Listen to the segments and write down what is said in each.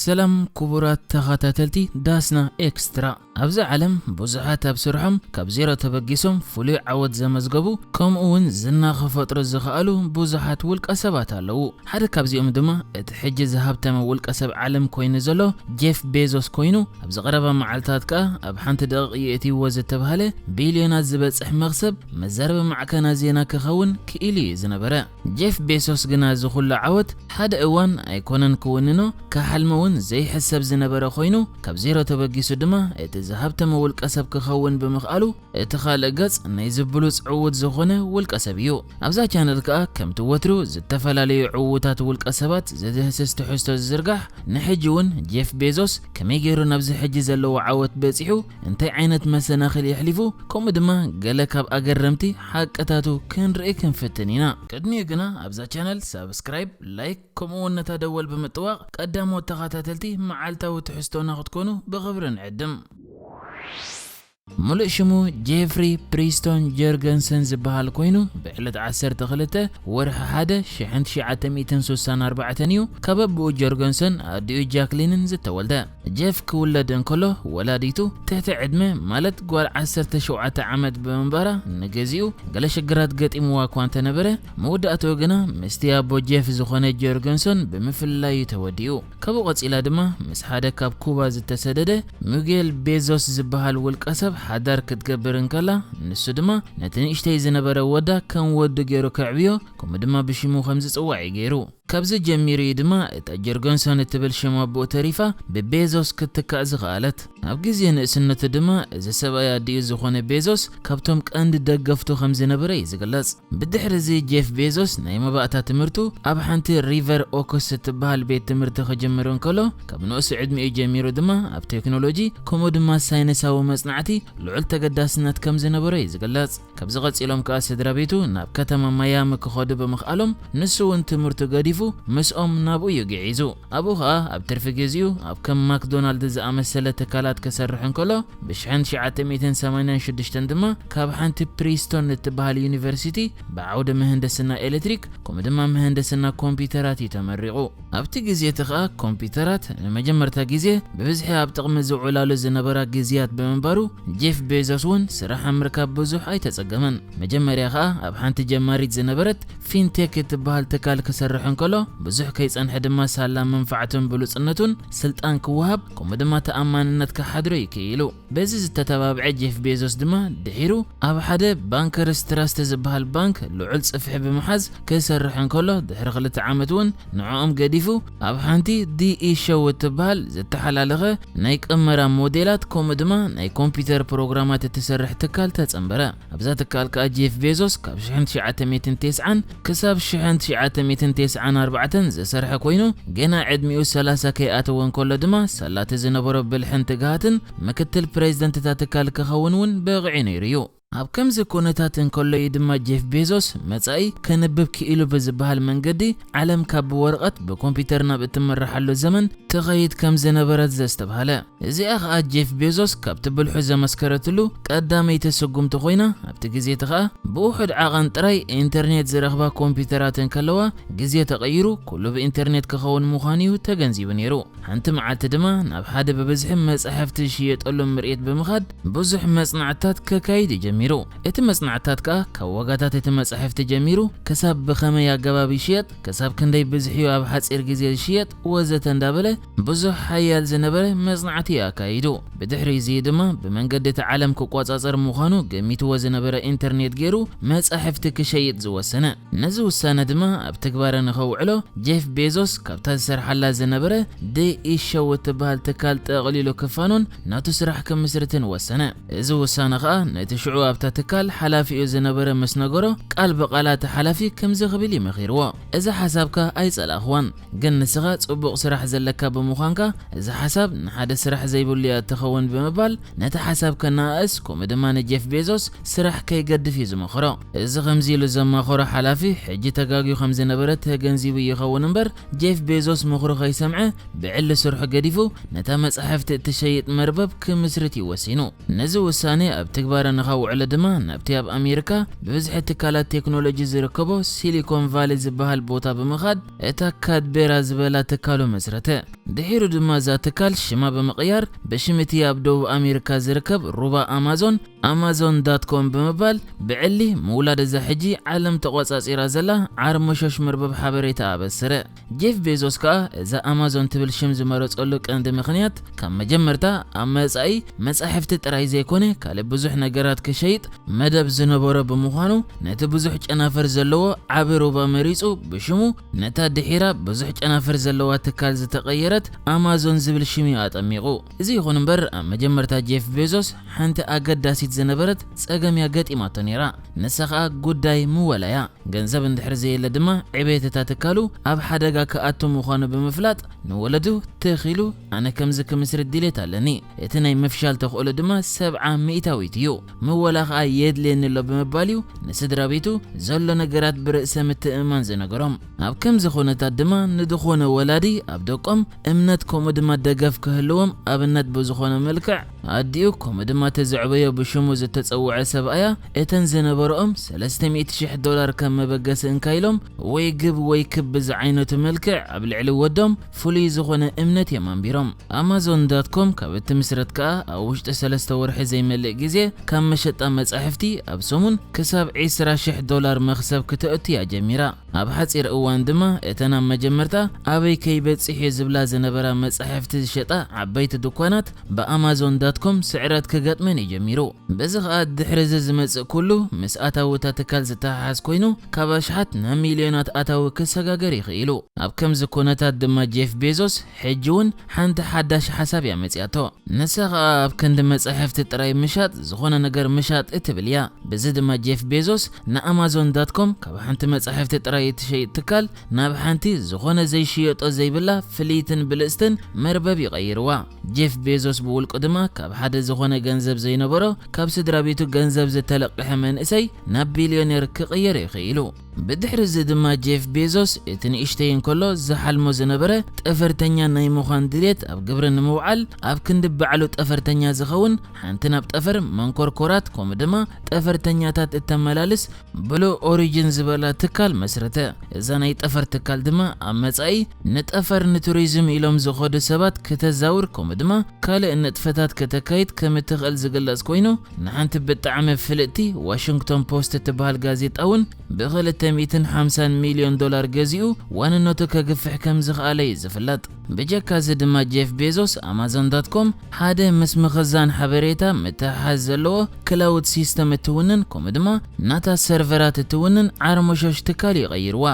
ሰላም ክቡራት ተኸታተልቲ ዳስና ኤክስትራ። ኣብዚ ዓለም ብዙሓት ኣብ ስርሖም ካብ ዜሮ ተበጊሶም ፍሉይ ዓወት ዘመዝገቡ፣ ከምኡ እውን ዝና ክፈጥሩ ዝኸኣሉ ብዙሓት ውልቀ ሰባት ኣለዉ። ሓደ ካብዚኦም ድማ እቲ ሕጂ ዝሃብተመ ውልቀ ሰብ ዓለም ኮይኑ ዘሎ ጄፍ ቤዞስ ኮይኑ፣ ኣብዚ ቀረባ መዓልታት ከኣ ኣብ ሓንቲ ደቂቕ የእትይዎ ዝተባህለ ቢልዮናት ዝበጽሕ መኽሰብ መዛረቢ ማዕከና ዜና ክኸውን ክኢሉ እዩ ዝነበረ። ጄፍ ቤሶስ ግና እዚ ኩሉ ዓወት ሓደ እዋን ኣይኮነን ክውንኖ፣ ክሓልሞ እውን ዘይሕሰብ ዝነበረ ኮይኑ፣ ካብ ዜሮ ተበጊሱ ድማ እቲ ዝሃብተመ ውልቀ ሰብ ክኸውን ብምኽኣሉ፣ እቲ ካልእ ገጽ ናይ ዝብሉጽ ዕዉት ዝኾነ ውልቀ ሰብ እዩ። ኣብዛ ቻነል ከኣ ከምቲ ወትሩ ዝተፈላለዩ ዕዉታት ውልቀ ሰባት ዝድህስስ ትሕዝቶ ዝዝርጋሕ፣ ንሕጂ እውን ጄፍ ቤዞስ ከመይ ገይሩ ናብዚ ሕጂ ዘለዎ ዓወት በጺሑ፣ እንታይ ዓይነት መሰናኽል የሕሊፉ፣ ከምኡ ድማ ገለ ካብ ኣገረምቲ ሓቅታቱ ክንርኢ ክንፍትን ኢና። ቅድሚኡ ግና ኣብዛ ቻነል ሳብስክራይብ፣ ላይክ፣ ከምኡ እውን ነታ ደወል ብምጥዋቕ ቀዳሞት ተኸታተልቲ መዓልታዊ ትሕዝቶና ክትኮኑ ብኽብሪ ንዕድም። ሙሉእ ሽሙ ጄፍሪ ፕሪስቶን ጀርገንሰን ዝበሃል ኮይኑ፣ ብዕለት ዓሰርተ ክልተ ወርሒ ሓደ ሽሕን ትሽዓተ ሚእትን ስሳን ኣርባዕተን እዩ ካብ ኣቦኡ ጀርገንሰን ኣዲኡ ጃክሊንን ዝተወልደ። ጄፍ ክውለድ እንከሎ፣ ወላዲቱ ትሕቲ ዕድመ፣ ማለት ጓል ዓሰርተ ሸውዓተ ዓመት ብምንባራ፣ ንግዚኡ ገለ ሽግራት ገጢምዋ እኳ እንተነበረ፣ መወዳእትኡ ግና ምስቲ ኣቦ ጄፍ ዝኾነ ጀርገንሰን ብምፍላዩ ተወዲኡ። ካብኡ ቀጺላ ድማ ምስ ሓደ ካብ ኩባ ዝተሰደደ ሚጌል ቤዞስ ዝበሃል ውልቀ ሰብ ሓዳር ክትገብር እንከላ፣ ንሱ ድማ ነቲ ንእሽተይ ዝነበረ ወዳ ከም ወዱ ገይሩ ከዕብዮ፣ ከምኡ ድማ ብሽሙ ከም ዝጽዋዕ እዩ ገይሩ። ካብዚ ጀሚሩ እዩ ድማ እታ ጀርገንሰን እትብል ሽም ኣቦኡ ተሪፋ ብቤዞስ ክትትካእ ዝኸኣለት። ኣብ ግዜ ንእስነቱ ድማ እዚ ሰብኣይ ኣዲኡ ዝኾነ ቤዞስ ካብቶም ቀንዲ ደገፍቱ ከም ዝነበረ እዩ ዝግለጽ። ብድሕሪ እዚ ጄፍ ቤዞስ ናይ መባእታ ትምህርቱ ኣብ ሓንቲ ሪቨር ኦክስ እትበሃል ቤት ትምህርቲ ክጅምር እንከሎ፣ ካብ ንኡስ ዕድሚኡ ጀሚሩ ድማ ኣብ ቴክኖሎጂ ከምኡ ድማ ሳይንሳዊ መጽናዕቲ ልዑል ተገዳስነት ከም ዝነበሮ እዩ ዝግለጽ። ካብዚ ቀጺሎም ከኣ ስድራ ቤቱ ናብ ከተማ ማያሚ ክኸዱ ብምኽኣሎም፣ ንሱ እውን ትምህርቱ ገዲፉ ምስኦም ናብኡ እዩ ግዒዙ። ኣብኡ ኸኣ ኣብ ትርፊ ግዜኡ ኣብ ከም ማክዶናልድ ዝኣመሰለ ትካላት ክሰርሕ እንከሎ፣ ብሽሕን ትሽዓተ ሚእትን ሰማንያን ሽዱሽተን ድማ ካብ ሓንቲ ፕሪስቶን እትበሃል ዩኒቨርሲቲ ብዓውዲ ምህንድስና ኤሌክትሪክ ከምኡ ድማ ምህንድስና ኮምፒውተራት እዩ ተመሪቑ። ኣብቲ ግዜ እቲ ኸኣ ኮምፒውተራት ንመጀመርታ ግዜ ብብዝሒ ኣብ ጥቕሚ ዝውዕላሉ ዝነበራ ግዜያት ብምንባሩ፣ ጄፍ ቤዞስ እውን ስራሕ ኣብ ምርካብ ብዙሕ ኣይተጸገመን። መጀመርያ ኸኣ ኣብ ሓንቲ ጀማሪት ዝነበረት ፊንቴክ እትበሃል ትካል ክሰርሕ እንከሎ፣ ብዙሕ ከይጸንሐ ድማ ሳላ መንፋዕቱን ብሉጽነቱን ስልጣን ክወሃብ፣ ከምኡ ድማ ተኣማንነት ክሓድሮ እዩ ክኢሉ። በዚ ዝተተባብዐ ጄፍ ቤዞስ ድማ ድሒሩ ኣብ ሓደ ባንከርስ ትራስት ዝበሃል ባንክ ልዑል ጽፍሒ ብምሓዝ ክሰርሕ እንከሎ፣ ድሕሪ ክልተ ዓመት እውን ንዕኦም ገዲፉ ኣብ ሓንቲ ዲኢ ሾው እትበሃል ዝተሓላለኸ ናይ ቅመራ ሞዴላት ከምኡ ድማ ናይ ኮምፒውተር ፕሮግራማት እትሰርሕ ትካል ተጸንበረ። ኣብዛ ትካል ከኣ ጄፍ ቤዞስ ካብ ሽሕን ትሽዓተ ሚእትን ተስዓን ክሳብ ሽሕን ትሽዓተ ሚእትን ተስዓን ኣርባዕተን ዝሰርሐ ኮይኑ፣ ገና ዕድሚኡ ሰላሳ ከይኣተወ እንከሎ ድማ ሳላቲ ዝነበሮ ብልሕን ትግሃትን ምክትል ፕሬዝደንት እታ ትካል ክኸውን እውን በቒዑ ነይሩ እዩ። ኣብ ከምዚ ኩነታት እንከሎ እዩ ድማ ጄፍ ቤዞስ መጻኢ ከንብብ ክኢሉ ብዝበሃል መንገዲ ዓለም ካብ ብወረቐት ብኮምፒውተር ናብ እትመርሓሉ ዘመን ትኸይድ ከም ዝነበረት ዘስተብሃለ። እዚኣ ኸኣ ጄፍ ቤዞስ ካብቲ ብልሑ ዘመስከረትሉ ቀዳመይቲ ስጉምቲ ኮይና፣ ኣብቲ ግዜ እቲ ኸኣ ብውሑድ ዓቐን ጥራይ ኢንተርኔት ዝረኽባ ኮምፒውተራት እንከለዋ፣ ግዜ ተቐይሩ ኩሉ ብኢንተርኔት ክኸውን ምዃኑ እዩ ተገንዚቡ ነይሩ። ሓንቲ መዓልቲ ድማ ናብ ሓደ ብብዝሒ መጻሕፍቲ ዝሽየጠሉ ምርኢት ብምኻድ ብዙሕ መጽናዕትታት ከካይድ እዩ ጀሚሩ። እቲ መጽናዕትታት ከኣ ካብ ዋጋታት እቲ መጻሕፍቲ ጀሚሩ ክሳብ ብኸመይ ኣገባብ ይሽየጥ፣ ክሳብ ክንደይ ብዝሒ እዩ ኣብ ሓጺር ግዜ ዝሽየጥ ወዘተ እንዳበለ ብዙሕ ሓያል ዝነበረ መጽናዕቲ እዩ ኣካይዱ። ብድሕሪ እዚ ድማ ብመንገዲ እቲ ዓለም ክቆጻጸር ምዃኑ ገሚትዎ ዝነበረ ኢንተርኔት ገይሩ መጻሕፍቲ ክሸይጥ ዝወሰነ። ነዚ ውሳነ ድማ ኣብ ትግባረ ንኸውዕሎ ጄፍ ቤዞስ ካብታ ዝሰርሓላ ዝነበረ ዴኢ ሾው እትበሃል ትካል ጠቕሊሉ ክፋኖን ናቱ ስራሕ ክምስርትን ወሰነ። እዚ ውሳነ ኸኣ ነቲ ሽዑ ኣብታ ትካል ሓላፊኡ ዝነበረ ምስ ነገሮ፣ ቃል ብቓል እቲ ሓላፊ ከምዚ ክብል እዩ መኺርዎ፣ "እዛ ሓሳብካ ኣይጸላእኽዋን፣ ግን ንስኻ ጽቡቕ ስራሕ ዘለካ ብምዃንካ፣ እዚ ሓሳብ ንሓደ ስራሕ ዘይብሉ እያ እትኸውን" ብምባል ነቲ ሓሳብ ከነኣእስ፣ ከምኡ ድማ ንጄፍ ቤዞስ ስራሕ ከይገድፍ እዩ ዝመኽሮ። እዚ ከምዚ ኢሉ ዘማኸሮ ሓላፊ ሕጂ ተጋግዩ ከም ዝነበረ ተገንዚቡ ይኸውን እምበር፣ ጄፍ ቤዞስ ምኽሩ ከይሰምዐ ብዕሊ ስርሑ ገዲፉ ነታ መጻሕፍቲ እትሸይጥ መርበብ ክምስርት እዩ ወሲኑ። ነዚ ውሳኔ ኣብ ትግባረ ንኸውዕሎ ድማ ናብቲ ኣብ ኣሜሪካ ብብዝሒ ትካላት ቴክኖሎጂ ዝርከቦ ሲሊኮን ቫሊ ዝበሃል ቦታ ብምኻድ እታ ካድቤራ ዝበላ ትካሉ መስረተ። ድሒሩ ድማ እዛ ትካል ሽማ ብምቕያር ብሽም እቲ ኣብ ደቡብ ኣሜሪካ ዝርከብ ሩባ ኣማዞን ኣማዞን ዳት ኮም ብምባል ብዕሊ ምውላድ እዛ ሕጂ ዓለም ተቖጻጺራ ዘላ ዓርሞሾሽ መርበብ ሓበሬታ ኣበሰረ። ጄፍ ቤዞስ ከኣ እዛ ኣማዞን ትብል ሽም ዝመረጸሉ ቀንዲ ምኽንያት ካብ መጀመርታ ኣብ መጻኢ መጻሕፍቲ ጥራይ ዘይኮነ ካልእ ብዙሕ ነገራት ክሸይጥ መደብ ዝነበሮ ብምዃኑ ነቲ ብዙሕ ጨናፍር ዘለዎ ዓቢ ሩባ መሪጹ ብሽሙ ነታ ድሒራ ብዙሕ ጨናፍር ዘለዋ ትካል ዝተቐየረት ኣማዞን ዝብል ሽም እዩ ኣጠሚቑ። እዚ ይኹን እምበር ኣብ መጀመርታ ጄፍ ቤዞስ ሓንቲ ኣገዳሲት ዝነበረት ጸገም እያ ገጢማቶ ነይራ። ንሳ ኸኣ ጉዳይ ምወላ እያ። ገንዘብ እንድሕር ዘየለ ድማ ዕቤት እታ ትካሉ ኣብ ሓደጋ ክኣቱ ምዃኑ ብምፍላጥ ንወለዱ ትኽ ኢሉ ኣነ ከምዚ ክምስርት ድሌት ኣለኒ። እቲ ናይ ምፍሻል ተኽእሎ ድማ ሰብዓ ሚእታዊት እዩ። ምወላ ኸኣ የድልየኒ ኣሎ ብምባል እዩ ንስድራ ቤቱ ዘሎ ነገራት ብርእሰ ምትእምማን ዝነገሮም። ኣብ ከምዚ ኩነታት ድማ ንድኾነ ወላዲ ኣብ ደቆም እምነት ከምኡ ድማ ደገፍ ክህልዎም ኣብነት ብዝኾነ መልክዕ ኣዲኡ ከምኡ ድማ እቲ ዘዕበዮ ብሽሙ ዝተጸውዐ ሰብኣያ እተን ዝነበረኦም ሰለስተ ሚእቲ ሽሕ ዶላር ከም መበገሲ እንካ ኢሎም ወይ ግብ ወይ ክብ ዝዓይነቱ መልክዕ ኣብ ልዕሊ ወዶም ፍሉይ ዝኾነ እምነት እዮም ኣንቢሮም። ኣማዞን ዳት ኮም ካብ እትምስረት ከኣ ኣብ ውሽጢ ሰለስተ ወርሒ ዘይመልእ ግዜ ካብ መሸጣ መጻሕፍቲ ኣብ ሰሙን ክሳብ ዕስራ ሽሕ ዶላር መኽሰብ ክተእቱ እያ ጀሚራ። ኣብ ሓጺር እዋን ድማ እተን ኣብ መጀመርታ ኣበይ ከይበጽሕ እዩ ዝብላ ዝነበራ መጻሕፍቲ ዝሸጣ ዓበይቲ ድኳናት ብኣማዞን ዳት ኮም ስዕረት ክገጥመን እዩ ጀሚሩ። በዚ ኸኣ ድሕሪ እዚ ዝመጽእ ኩሉ ምስ ኣታዊ እታ ትካል ዝተሓሓዝ ኮይኑ ካብ ኣሽሓት ናብ ሚልዮናት ኣታዊ ክሰጋገር ይኽኢሉ። ኣብ ከምዚ ኩነታት ድማ ጄፍ ቤዞስ ሕጂ እውን ሓንቲ ሓዳሽ ሓሳብ እያ መጺኣቶ። ንሳ ኸኣ ኣብ ክንዲ መጻሕፍቲ ጥራይ ምሻጥ ዝኾነ ነገር ምሻጥ እትብል እያ። በዚ ድማ ጄፍ ቤዞስ ንኣማዞን ዳት ኮም ካብ ሓንቲ መጻሕፍቲ ጥራይ እትሸይጥ ትካል ናብ ሓንቲ ዝኾነ ዘይሽየጦ ዘይብላ ፍልይትን ብልጽትን መርበብ ይቐይርዋ። ጄፍ ቤዞስ ብውልቁ ድማ ካብ ሓደ ዝኾነ ገንዘብ ዘይነበሮ ካብ ስድራ ቤቱ ገንዘብ ዝተለቅሐ መንእሰይ ናብ ቢልዮኔር ክቕየር ይኽኢሉ። ብድሕሪ እዚ ድማ ጄፍ ቤዞስ እቲ ንእሽተይ እንከሎ ዝሓልሞ ዝነበረ ጠፈርተኛ ናይ ምዃን ድሌት ኣብ ግብሪ ንምውዓል ኣብ ክንዲ ባዕሉ ጠፈርተኛ ዝኸውን ሓንቲ ናብ ጠፈር መንኮርኮራት ከምኡ ድማ ጠፈርተኛታት እተመላልስ ብሉ ኦሪጅን ዝበላ ትካል መስረተ። እዛ ናይ ጠፈር ትካል ድማ ኣብ መጻኢ ንጠፈር ንቱሪዝም ኢሎም ዝኸዱ ሰባት ክተዛውር ከምኡ ድማ ካልእ ንጥፈታት ከተካይድ ከም እትኽእል ዝግለጽ ኮይኑ ንሓንቲ ብጣዕሚ ፍልጥቲ ዋሽንግቶን ፖስት እትበሃል ጋዜጣ እውን ብክልተ ሚእትን ሓምሳን ሚልዮን ዶላር ገዚኡ ዋንነቱ ከግፍሕ ከም ዝኽኣለ እዩ ዝፍለጥ። ብጀካ እዚ ድማ ጄፍ ቤዞስ ኣማዞን ዳት ኮም ሓደ ምስ ምኽዛን ሓበሬታ ምትሕሓዝ ዘለዎ ክላውድ ሲስተም እትውንን ከምኡ ድማ ናታ ሰርቨራት እትውንን ዓርሞሾሽ ትካል እዩ ቀይርዋ።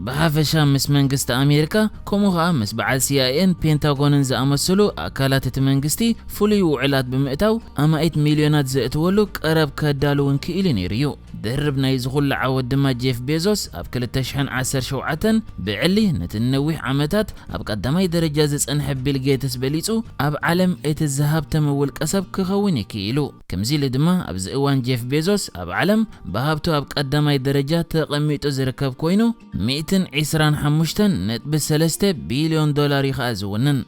ብሓፈሻ ምስ መንግስቲ ኣሜሪካ ከምኡ ኸኣ ምስ በዓል ሲኣይኤን ፔንታጎንን ዝኣመሰሉ ኣካላት እቲ መንግስቲ ፍሉይ ውዕላት ብምእታው ኣማኢት ሚልዮናት ዘእትወሉ ቀረብ ከዳልውን ክኢሉ ነይሩ እዩ። ድርብ ናይዚ ኩሉ ዓወት ድማ ጄፍ ቤዞስ ኣብ ክልተ ሽሕን ዓሰርተ ሸውዓተን ብዕሊ ነቲ ንነዊሕ ዓመታት ኣብ ቀዳማይ ደረጃ ዝጸንሐ ቢል ጌትስ በሊጹ ኣብ ዓለም እቲ ዝሃብተመ ውልቀ ሰብ ክኸውን እዩ ክኢሉ። ከምዚ ኢሉ ድማ ኣብዚ እዋን ጄፍ ቤዞስ ኣብ ዓለም ብሃብቱ ኣብ ቀዳማይ ደረጃ ተቐሚጡ ዝርከብ ኮይኑ ሚእትን ዕስራን ሓሙሽተን ነጥቢ ሰለስተ ቢልዮን ዶላር እዩ ኸኣ ዝውንን።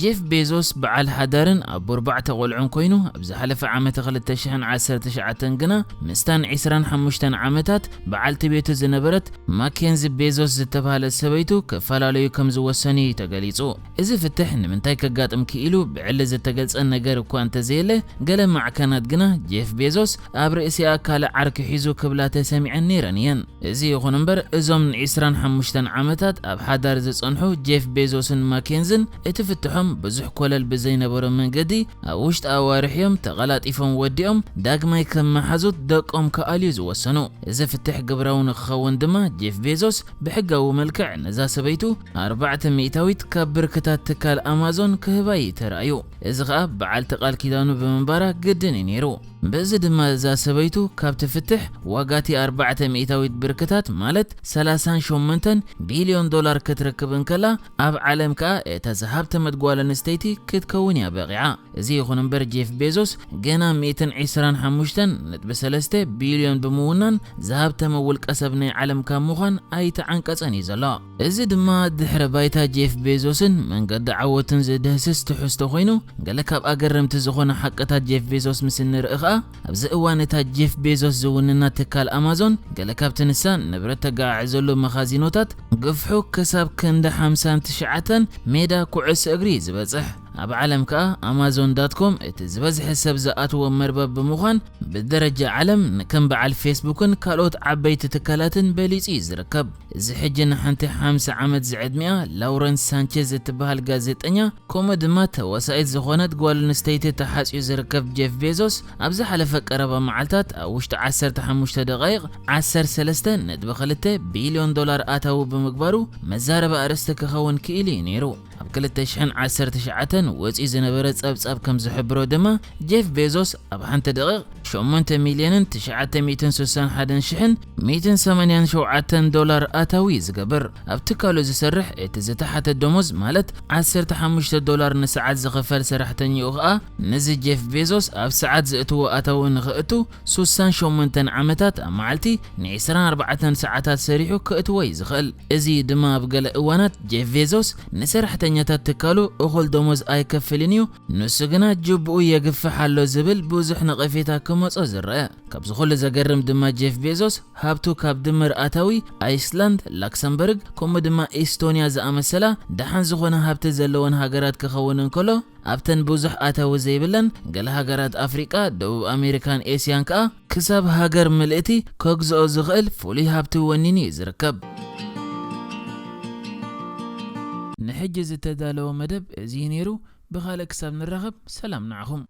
ጄፍ ቤዞስ በዓል ሓዳርን ኣቦ ኣርባዕተ ቆልዑን ኮይኑ ኣብ ዝሓለፈ ዓመተ ክልተ ሽሕን ዓሰርተ ትሽዓተን ግና ምስታን ዕስራን ሓሙሽተን ዓመታት በዓልቲ ቤቱ ዝነበረት ማኬንዚ ቤዞስ ዝተባህለት ሰበይቱ ክፈላለዩ ከም ዝወሰኑ እዩ ተገሊጹ። እዚ ፍትሕ ንምንታይ ከጋጥም ክኢሉ ብዕሊ ዝተገልጸ ነገር እኳ እንተዘየለ ገለ ማዕከናት ግና ጄፍ ቤዞስ ኣብ ርእሲኣ ካልእ ዓርኪ ሒዙ ክብላ ተሰሚዐን ነይረን እየን። እዚ ይኹን እምበር እዞም ንዒስራን ሓሙሽተን ዓመታት ኣብ ሓዳር ዝጸንሑ ጄፍ ቤዞስን ማኬንዝን እቲ ፍትሖም ብዙሕ ኮለል ብዘይነበሮ መንገዲ ኣብ ውሽጢ ኣዋርሕ እዮም ተቐላጢፎም ወዲኦም ዳግማይ ከም መሓዙት ደቆም ክኣልዩ ዝወሰኑ። እዚ ፍትሕ ግብራዊ ንክኸውን ድማ ጄፍ ቤዞስ ብሕጋዊ መልክዕ ነዛ ሰበይቱ ኣርባዕተ ሚእታዊት ካብ ብርክታት ትካል ኣማዞን ክህባ እዩ ተራእዩ። እዚ ኸኣ በዓልቲ ቃል ኪዳኑ ብምንባራ ግድን እዩ ነይሩ። በዚ ድማ እዛ ሰበይቱ ካብቲ ፍትሕ ዋጋቲ ኣርባዕተ ሚእታዊት ብርክታት ማለት ሰላሳን ሸሞንተን ቢልዮን ዶላር ክትረክብ እንከላ ኣብ ዓለም ከኣ እታ ዝሃብተመት ጓል ኣንስተይቲ ክትከውን እያ በቒዓ። እዚ ይኹን እምበር ጄፍ ቤዞስ ገና ሚእትን ዕስራን ሓሙሽተን ነጥቢ ሰለስተ ቢልዮን ብምውናን ዝሃብተመ ውልቀ ሰብ ናይ ዓለም ካብ ምዃን ኣይተዓንቀጸን እዩ ዘሎ። እዚ ድማ ድሕረ ባይታ ጄፍ ቤዞስን መንገዲ ዓወቱን ዝድህስስ ትሕዝቶ ኮይኑ ገለ ካብ ኣገረምቲ ዝኾነ ሓቅታት ጄፍ ቤዞስ ምስ እንርኢ ኸኣ ኣብዚ እዋን እታ ጄፍ ቤዞስ ዝውንና ትካል ኣማዞን፣ ገለ ካብቲ ንሳ ንብረት ተገዓዕዘሉ መኻዚኖታት ግፍሑ ክሳብ ክንዲ ሓምሳን ትሽዓተን ሜዳ ኩዕሶ እግሪ እዩ ዝበጽሕ። ኣብ ዓለም ከኣ ኣማዞን ዳት ኮም እቲ ዝበዝሐ ሰብ ዝኣትዎ መርበብ ብምዃን፣ ብደረጃ ዓለም ንከም በዓል ፌስቡክን ካልኦት ዓበይቲ ትካላትን በሊጹ እዩ ዝርከብ። እዚ ሕጂ ንሓንቲ ሓምሳ ዓመት ዝዕድሚኣ ላውረንስ ሳንቼዝ እትበሃል ጋዜጠኛ፣ ከምኡ ድማ ተዋሳኢት ዝኾነት ጓል ኣንስተይቲ ተሓጽዩ ዝርከብ ጄፍ ቤዞስ፣ ኣብ ዝሓለፈ ቀረባ መዓልታት ኣብ ውሽጢ ዓሰርተ ሓሙሽተ ደቓይቕ ዓሰርተ ሰለስተ ነጥቢ ክልተ ቢልዮን ዶላር ኣታዊ ብምግባሩ፣ መዛረቢ ኣርእስቲ ክኸውን ክኢሉ እዩ ነይሩ። ኣብ ክልተ ሽሕን ዓሰርተ ትሽዓተን ወጺኡ ዝነበረ ጸብጻብ ከም ዝሕብሮ ድማ፣ ጄፍ ቤዞስ ኣብ ሓንቲ ደቒቕ ሸሞንተ ሚልዮንን ትሽዓተ ሚእትን ስሳን ሓደን ሽሕን ሚእትን ሰማንያን ሸውዓተን ዶላር ኣታዊ እዩ ዝገብር። ኣብ ትካሉ ዝሰርሕ እቲ ዝተሓተ ደሞዝ፣ ማለት ዓሰርተ ሓሙሽተ ዶላር ንሰዓት ዝኽፈል ሰራሕተኛኡ ኸኣ፣ ነዚ ጄፍ ቤዞስ ኣብ ሰዓት ዘእትዎ ኣታዊ ንኽእቱ፣ ስሳን ሸሞንተን ዓመታት ኣብ መዓልቲ ንዒስራን ኣርባዕተን ሰዓታት ሰሪሑ ከእትዎ እዩ ዝኽእል። እዚ ድማ ኣብ ገለ እዋናት ጄፍ ቤዞስ ንሰራሕተኛታት ትካሉ እኹል ደሞዝ ኣይከፍልን እዩ፣ ንሱ ግና ጅብኡ የግፍሕ ኣሎ ዝብል ብዙሕ ነቐፌታ ክመጾ ዝረአ። ካብዚ ኩሉ ዘገርም ድማ፣ ጄፍ ቤዞስ ሃብቱ ካብ ድምር ኣታዊ ኣይስላንድ፣ ላክሰምበርግ፣ ከምኡ ድማ ኢስቶንያ ዝኣመሰላ ደሓን ዝኾነ ሃብቲ ዘለወን ሃገራት ክኸውን እንከሎ፣ ኣብተን ብዙሕ ኣታዊ ዘይብለን ገለ ሃገራት ኣፍሪቃ፣ ደቡብ ኣሜሪካን ኤስያን ከኣ ክሳብ ሃገር ምልእቲ ከግዝኦ ዝኽእል ፍሉይ ሃብቲ ወኒኑ እዩ ዝርከብ። ንሕጂ ዝተዳለወ መደብ እዚ እዩ ነይሩ። ብኻልእ ክሳብ ንራኸብ፣ ሰላም ንዓኹም።